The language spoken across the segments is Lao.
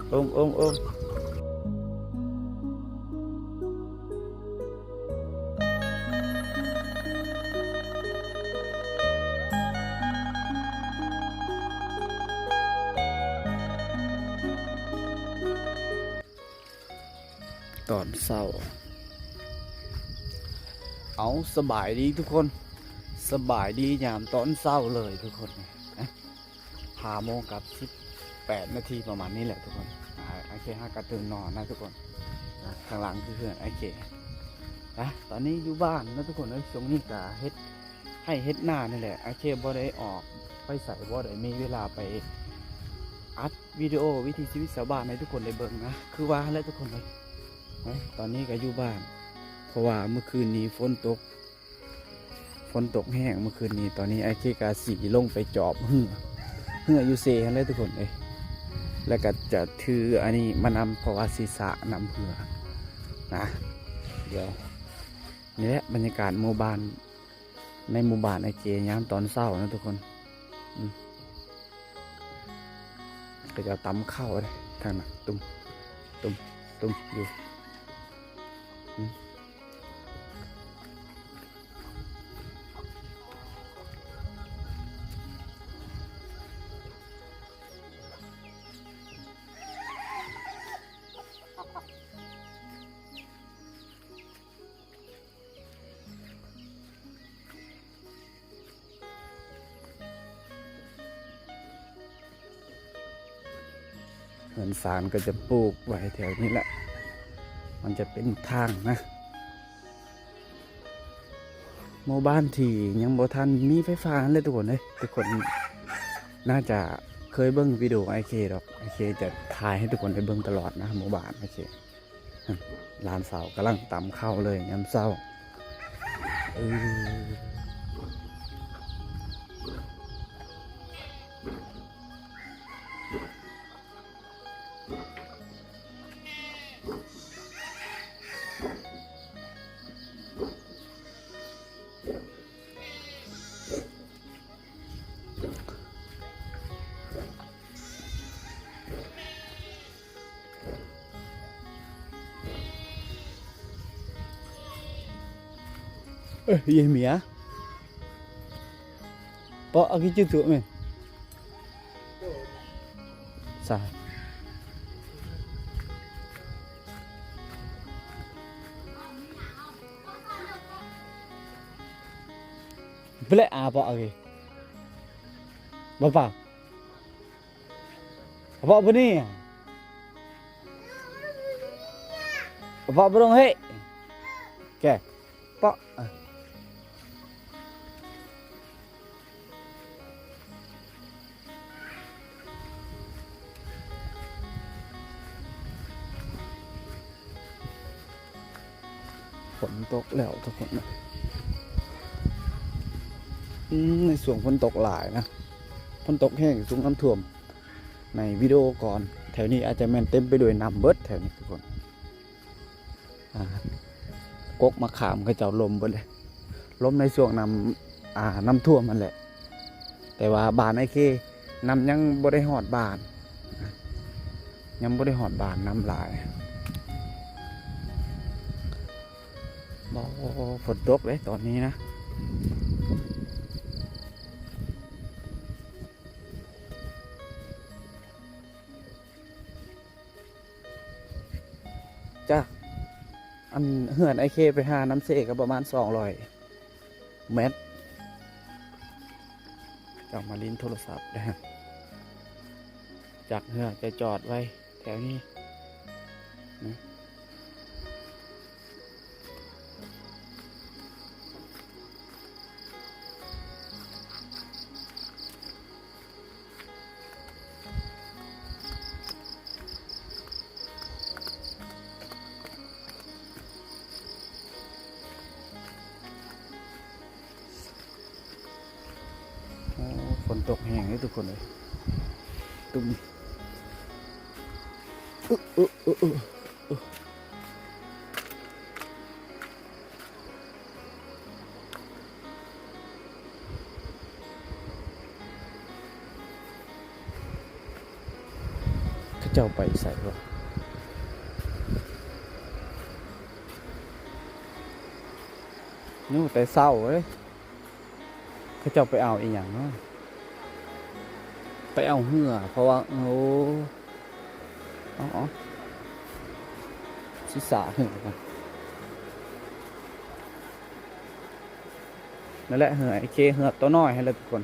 ໂອມ ໂອມ ໂອມ. ຕອນເຊົ້າ. ເອົາ ສະບາຍດີທຸກຄົນ, ສະບາຍດີຍາມຕອນເຊົ້າເລີຍທຸກຄົນ. ຫ້າໂມງກັບສິບແປດນາທີປະມານນີ້ແຫຼະທຸກຄົນ. ອາ ໂອເຄ ຫາກະຕື່ນນອນນະທຸກຄົນ. ອາ ຂ້າງຫຼັງຄືເຮືອນອ້າຍເຄນະ. ຕອນນີ້ຢູ່ບ້ານນະທຸກຄົນເອີຍ, ຊ່ວງນີ້ກະເຮັດໄຮ່ເຮັດນານີ້ແຫຼະ. ອ້າຍເຄບໍ່ໄດ້ອອກໄປໃສ, ບໍ່ໄດ້ມີເວລາໄປອັດວິດີໂອວິຖີຊີວິດຊາວບ້ານໃຫ້ທຸກຄົນໄດ້ເບິ່ງນະ. ຄືວ່າຫັ້ນແຫຼະທຸກຄົນເອີຍ, ຕອນນີ້ກະຢູ່ບ້ານ ເພາະວ່າມື້ຄືນນີ້ຝົນຕົກ ຝົນຕົກແຮງມື້ຄືນນີ້. ຕອນນີ້ອ້າຍເຄກະຊິລົງໄປຈອບເຮືອ, ເຮືອຢູ່ເຊຫັ້ນແຫຼະທຸກຄົນເອີຍ. ແລ້ວກະຈະຖືອັນນີ້ມານຳ ເພາະວ່າຊິສະນ້ຳເຮືອນະ. ດຽວ ນີ້ແຫຼະບັນຍາກາດໝູ່ບ້ານ, ໃນໝູ່ບ້ານອ້າຍເຄຍາມຕອນເຊົ້ານະທຸກຄົນ. ອືມ ເຂົາເຈົ້າຕຳເຂົ້າເດ້ ທາງນັ້ນ ຕຸ້ມ ຕຸ້ມ ຕຸ້ມຢູ່. ອືມ. ເຮືອນຊານກໍຈະປູກໄວ້ແຖວນີ້ແຫຼະ, ມັນຈະເປັນທາງນະ. ໝູ່ບ້ານທີ່ຍັງບໍ່ທັນມີໄຟຟ້າຫັ້ນແຫຼະທຸກຄົນເອີຍ. ທຸກຄົນໜ້າຈະເຄີຍເບິ່ງວິດີໂອອ້າຍເຄດອກ, ອ້າຍເຄຈະຖ່າຍໃຫ້ທຸກຄົນໄດ້ເບິ່ງຕະຫຼອດນະ ໝູ່ບ້ານອ້າຍເຄ. ຫຼານສາວກຳລັງຕຳເຂົ້າເລີຍຍາມເຊົ້າ. ເອີ ເອີ ເຢ ເມຍ ເປາະ ອາກິຈູຕຸເມ ສາ ເປະ ອາ ເປາະ ອາກິ ບາປາ ເປາະ ບານີ້ ເປາະ ບາລົງ ເຮ ແກ ເປາະ. ຝົນຕົກແລ້ວທຸກຄົນນະ. ອືມ ໃນຊ່ວງຝົນຕົກຫຼາຍນະ, ຝົນຕົກແຮງ ຊ່ວງນ້ຳຖ້ວມ ໃນວິດີໂອກ່ອນ. ແຖວນີ້ອາດຈະແມ່ນເຕັມໄປດ້ວຍນ້ຳເບິດແຖວນີ້ທຸກຄົນ. ອ່າ ກົກມະຂາມເຂົາເຈົ້າລົ້ມເບິດເລີຍ, ລົ້ມໃນຊ່ວງນ້ຳ ອ່າ ນ້ຳຖ້ວມຫັ້ນແຫຼະ. ແຕ່ວ່າບ້ານອ້າຍເຄ ນ້ຳຍັງບໍ່ໄດ້ຮອດບ້ານ, ຍັງບໍ່ໄດ້ຮອດບ້ານ, ນ້ຳຫຼາຍ. ບໍ່ ຝົນຕົກເດ້ຕອນນີ້ນະ. ຈາກອັນເຮືອນອ້າຍເຄໄປຫານ້ຳເຊກໍປະມານສອງຮ້ອຍແມັດ. ເຈົ້າມາຫຼິ້ນໂທລະສັບເດ້. ຈັກເຮືອຈະຈອດໄວ້ແຖວນີ້ນະ. ໂອ້ ຝົນຕົກແຮງເດ້ທຸກຄົນເອີຍ. ຕຸ້ມ ອຶ ອຶ ອຶ ອຶ. ເຈົ້າໄປໃສວະ? ຢູ່ແຕ່ເຊົ້າເລີຍ. ເຂົາເຈົ້າໄປເອົາອີ່ຫຍັງເນາະ? ໄປເອົາເຫື່ອ ເພາະວ່າ ໂອ້ ເອົາໆ ຊິສາເຫື່ອກ່ອນ. ນັ້ນແຫຼະ ເຫື່ອ ໂອເຄ ເຫື່ອໂຕນ້ອຍຫັ້ນແຫຼະທຸກຄົນ.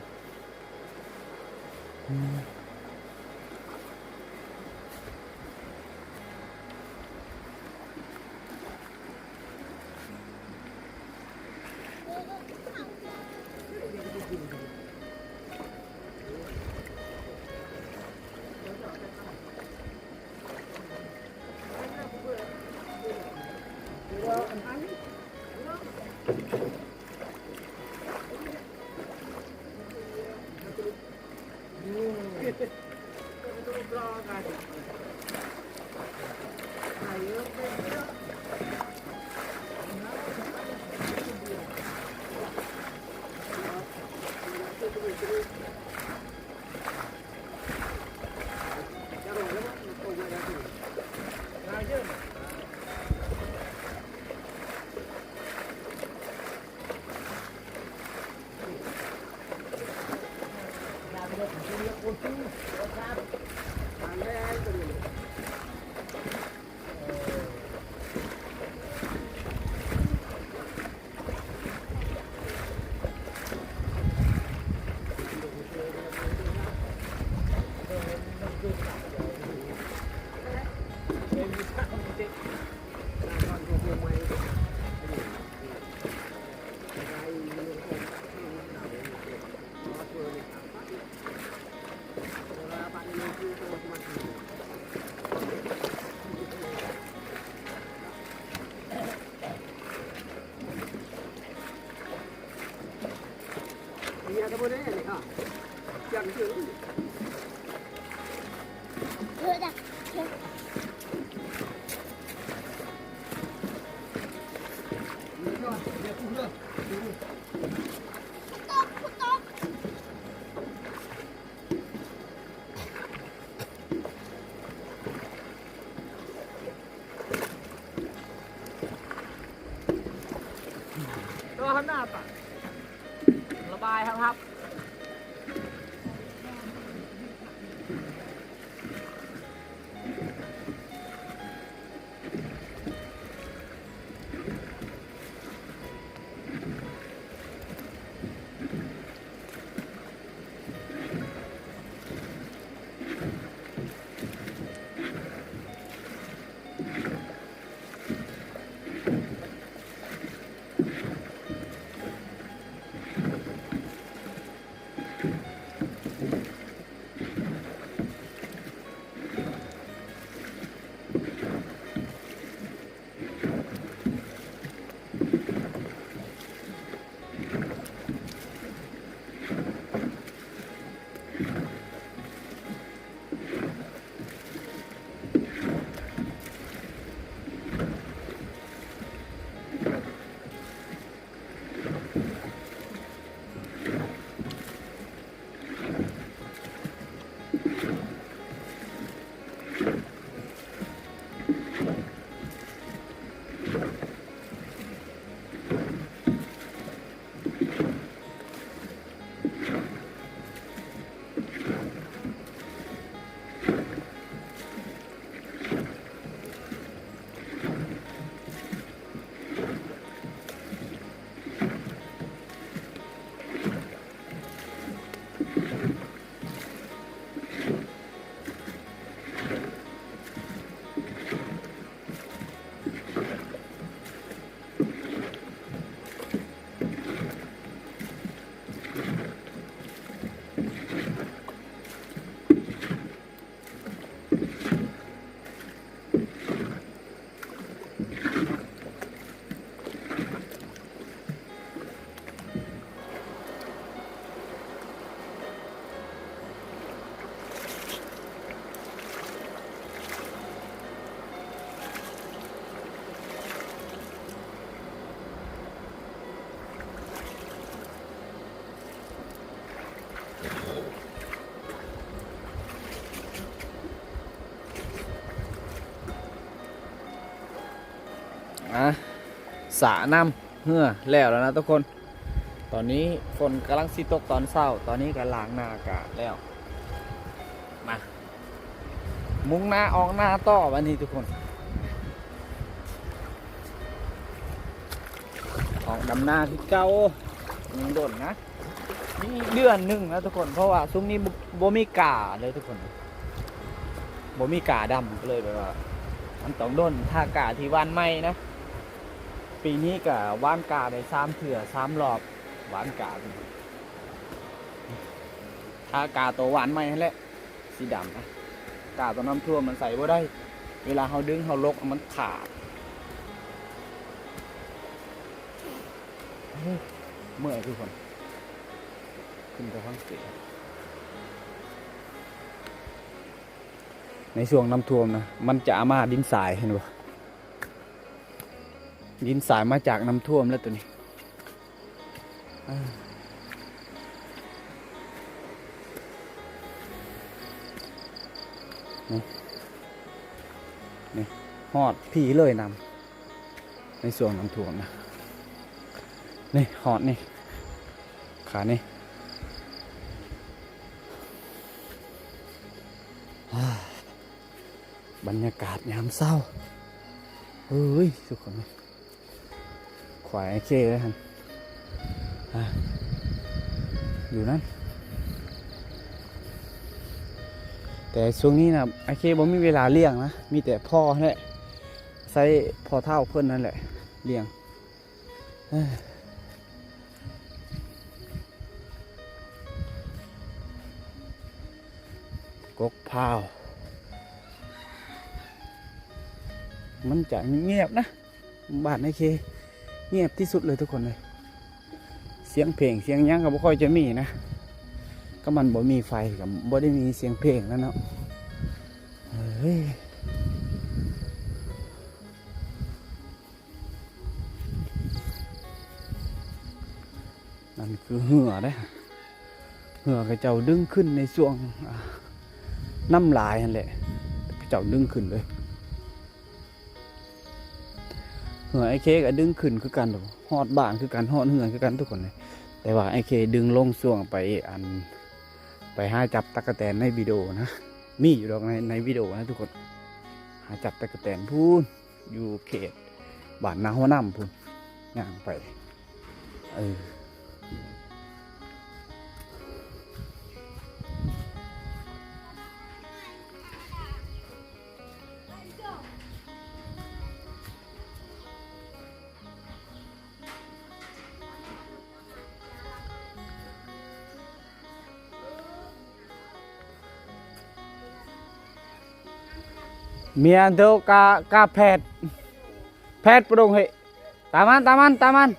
ໂຕຫັ້ນນະປະ ລະບາຍຮັບໆ. ສະນ້ຳເຮືອແລ້ວແລ້ວນະທຸກຄົນ. ຕອນນີ້ຝົນກຳລັງຊິຕົກຕອນເຊົ້າ, ຕອນນີ້ກໍລ້າງໜ້າກະແລ້ວ. ມາ ມຸ່ງໜ້າອອກໜ້າຕໍ່ບັດນີ້ທຸກຄົນ. ອອກດຳນາຄືເກົ່າ, ຍັງດົນນະ. ອີກເດືອນໜຶ່ງນະທຸກຄົນ, ເພາະວ່າຊ່ວງນີ້ບໍ່ ບໍ່ມີກ້າເລີຍທຸກຄົນ, ບໍ່ມີກ້າດຳ ກໍເລີຍແບບວ່າມັນຕ້ອງດົນ. ຖ້າກ້າທີ່ຫວ່ານໃໝ່ນະ, ປີນີ້ກໍຫວ່ານກ້າໄດ້ສາມເທື່ອ ສາມລອບ, ຫວ່ານກ້າ. ຖ້າກ້າໂຕຫວ່ານໃໝ່ຫັ້ນແຫຼະ ສີດຳນະ, ກ້າໂຕນ້ຳຖ້ວມມັນໃສ່ບໍ່ໄດ້, ເວລາເຮົາດຶງເຮົາຫຼົກມັນຂາດ. ເມື່ອຍຄືກັນ ຂຶ້ນໄປທາງເສຍ. ໃນຊ່ວງນ້ຳຖ້ວມນະ ມັນຈະເອົາມາດິນຊາຍ, ເຫັນບໍ່? ດິນຊາຍມາຈາກນ້ຳຖ້ວມແລ້ວໂຕນີ້. ອ່າ ນີ້ ນີ້ ຮອດພີ້ເລີຍນ້ຳ ໃນຊ່ວງນ້ຳຖ້ວມນະ. ນີ້ ຮອດນີ້ ຂານີ້. ອ່າ ບັນຍາກາດຍາມເຊົ້າ. ເອີຍ ທຸກຄົນ ຄວາຍອ້າຍເຄເລີຍຫັ້ນ ອ່າ ຢູ່ນັ້ນ. ແຕ່ຊ່ວງນີ້ນະ ອ້າຍເຄບໍ່ມີເວລາລ້ຽງນະ, ມີແຕ່ພໍ່ຫັ້ນແຫຼະ, ໃຊ້ພໍ່ເຖົ້າເພິ່ນນັ້ນແຫຼະລ້ຽງ. ເອີ ກົກພ້າວ ມັນຈະງຽບນະ, ບ້ານອ້າຍເຄງຽບທີ່ສຸດເລີຍທຸກຄົນເລີຍ. ສຽງເພງສຽງຫຍັງກໍບໍ່ຄ່ອຍຈະມີນະ, ກໍມັນບໍ່ມີໄຟ ກໍບໍ່ໄດ້ມີສຽງເພງແລ້ວເນາະ. ເອີຍ ນັ້ນຄືເຮືອເດ້, ເຮືອເຂົາເຈົ້າດຶງຂຶ້ນໃນຊ່ວງ ອ່າ ນ້ຳຫຼາຍຫັ້ນແຫຼະ, ເຂົາເຈົ້າດຶງຂຶ້ນເລີຍ. ເຮືອອ້າຍເຄກໍດຶງຂຶ້ນຄືກັນ, ຮອດບ້ານຄືກັນ, ຮອດເຮືອນຄືກັນທຸກຄົນເລີຍ. ແຕ່ວ່າອ້າຍເຄດຶງລົງຊ່ວງໄປ ອັນ ໄປຫາຈັບຕັກກະແຕນໃນວິດີໂອນະ, ມີຢູ່ດອກໃນ ໃນວິດີໂອນະທຸກຄົນ, ຫາຈັບຕັກກະແຕນພຸ້ນ ຢູ່ເຂດບ້ານນາຫົວນ້ຳພຸ້ນ ຍ່າງໄປ. ເອີ Mia tu ka, ka phet. Phet pudung hi. Taman, taman, taman.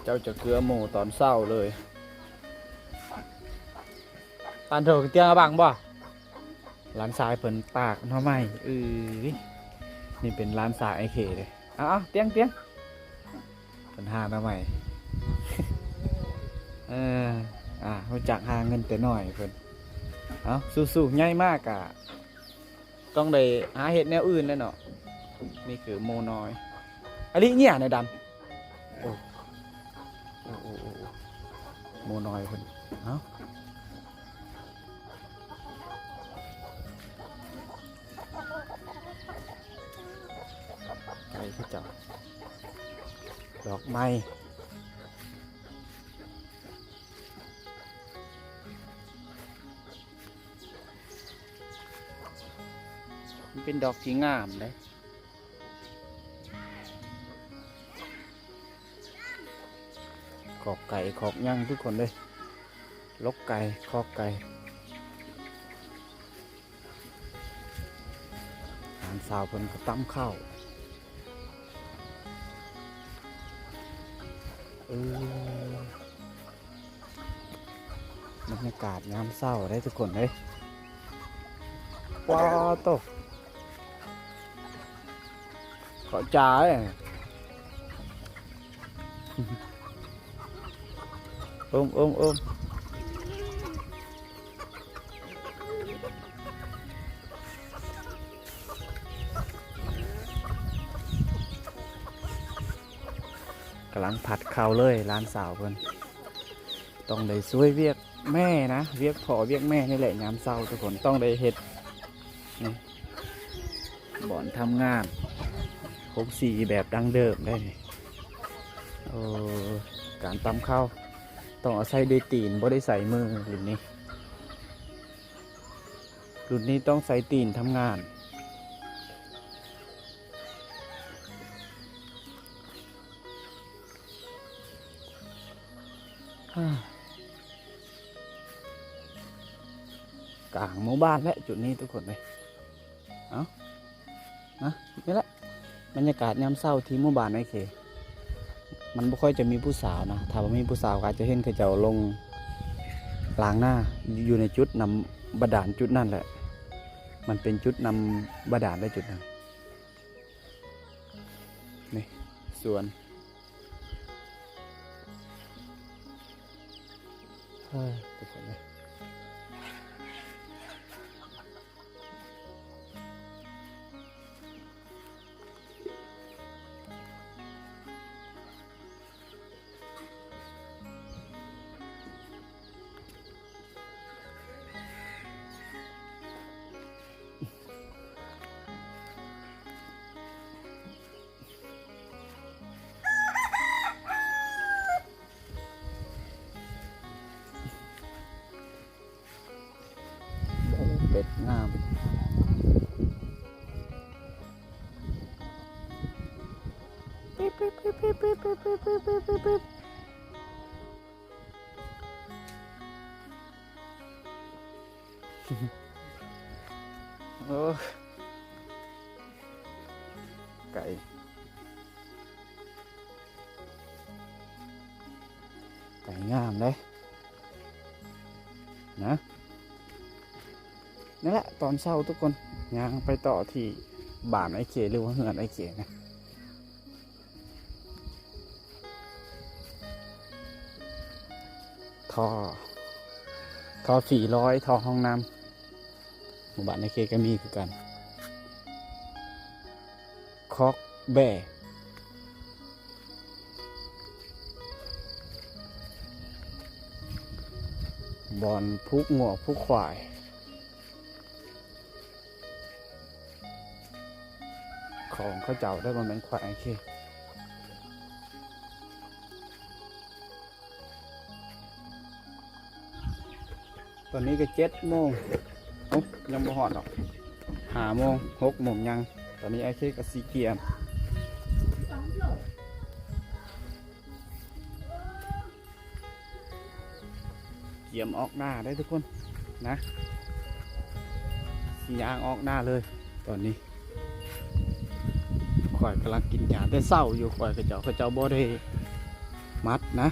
ເຈົ້າຈະເກືອໝູ່ຕອນເຊົ້າເລີຍ. ປານໂທກຕຽງອະບັງບໍ່? ຫຼານຊາຍເພິ່ນຕາກໜໍ່ໄມ້. ເອີຍ ນີ້ເປັນຫຼານຊາຍອ້າຍເຄເດ້. ເອົາໆ ຕຽງ ຕຽງ ເພິ່ນຫາໜໍ່ໄມ້. ເອີ ອ່າ ຮູ້ຈັກຫາເງິນແຕ່ນ້ອຍເພິ່ນ. ເອົາ ສູ້ໆ ໃຫຍ່ມາກະ ຕ້ອງໄດ້ຫາເຮັດແນວອື່ນແຫຼະເນາະ. ນີ້ຄືໝູນ້ອຍ. ອາລິເນຍນາຍດຳ. ໂອ້ ໂອ້ ໂອ້ ໂອ້ ໝູນ້ອຍເພິ່ນ. ເອົາ ໄກ່ເຂົາເຈົ້າ. ດອກໄມ້. ມັນເປັນດອກທີ່ງາມເດ້. ຄອກໄກ່ຄອກຫຍັງທຸກຄົນເດ້. ລົກໄກ່ ຄອກໄກ່. ຫຼານສາວເພິ່ນກໍຕຳເຂົ້າ. ເອີ ບັນຍາກາດຍາມເຊົ້າເດ້ທຸກຄົນເດ້. ວ້າໂຕ ເຂົ້າໃຈ. ໂອມ ໂອມ ໂອມ. ກຳລັງຜັດເຂົ້າເລີຍ ຫຼານສາວເພິ່ນ ຕ້ອງໄດ້ຊ່ວຍວຽກແມ່ນະ ວຽກພໍ່ວຽກແມ່ນີ້ແຫຼະ ຍາມເຊົ້າທຸກຄົນຕ້ອງໄດ້ເຮັດ. ນີ້ ບ່ອນທຳງານ ໂຮງສີແບບດັ້ງເດີມໄດ໋ນີ້. ໂອ້ ການຕຳເຂົ້າຕ້ອງອາໄສດ້ວຍຕີນ ບໍ່ໄດ້ໃຊ້ມື ລຸ້ນນີ້ ລຸ້ນນີ້ຕ້ອງໃຊ້ຕີນທຳງານ. ກາງໝູ່ບ້ານແຫຼະຈຸດນີ້ທຸກຄົນເອີຍ. ເອົ້າ ນະ ນີ້ແຫຼະບັນຍາກາດຍາມເຊົ້າທີ່ໝູ່ບ້ານອ້າຍເຄ. ມັນບໍ່ຄ່ອຍຈະມີຜູ້ສາວນະ ຖ້າວ່າມີຜູ້ສາວກໍອາດຈະເຫັນເຂົາເຈົ້າລົງລ້າງໜ້າຢູ່ໃນຈຸດນ້ຳບາດານຈຸດນັ້ນແຫຼະ. ມັນເປັນຈຸດນ້ຳບາດານໄດ໋ຈຸດນັ້ນ. ນີ້ສວນ ເອີ ທຸກຄົນເອີຍ. ໂອ້ ເປັດງາມ. ໂອ້ ໄກ່ ໄກ່ງາມເດ້ ນະ. ນັ້ນແຫຼະ ຕອນເຊົ້າທຸກຄົນ ຍ່າງໄປຕໍ່ທີ່ບ້ານອ້າຍເຄ ຫຼືວ່າເຮືອນອ້າຍເຄນະ. ທໍ່ ທໍ່ຝີລອຍ ທໍ່ຫ້ອງນ້ຳ ໝູ່ບ້ານອ້າຍເຄກໍມີຄືກັນ. ຄອກແບ້ ບ່ອນຜູກງົວຜູກຄວາຍ ຂອງເຂົາເຈົ້າເດີ ບໍ່ແມ່ນຂອງອ້າຍເຄ. ຕອນນີ້ກໍເຈັດໂມງ ໂອ້ ຍັງບໍ່ຮອດດອກ ຫ້າໂມງ ຫົກໂມງຍັງ. ຕອນນີ້ອ້າຍເຄກໍຊິກຽມ ກຽມອອກໜ້າໄດ້ທຸກຄົນນະ ຊິຍ່າງອອກໜ້າເລີຍ. ຕອນນີ້ຂ້ອຍກຳລັງກິນຫຍ້າແຕ່ເຊົ້າຢູ່ ຂ້ອຍ ເຂົາເຈົ້າ ເຂົາເຈົ້າບໍ່ໄດ້ມັດນະ.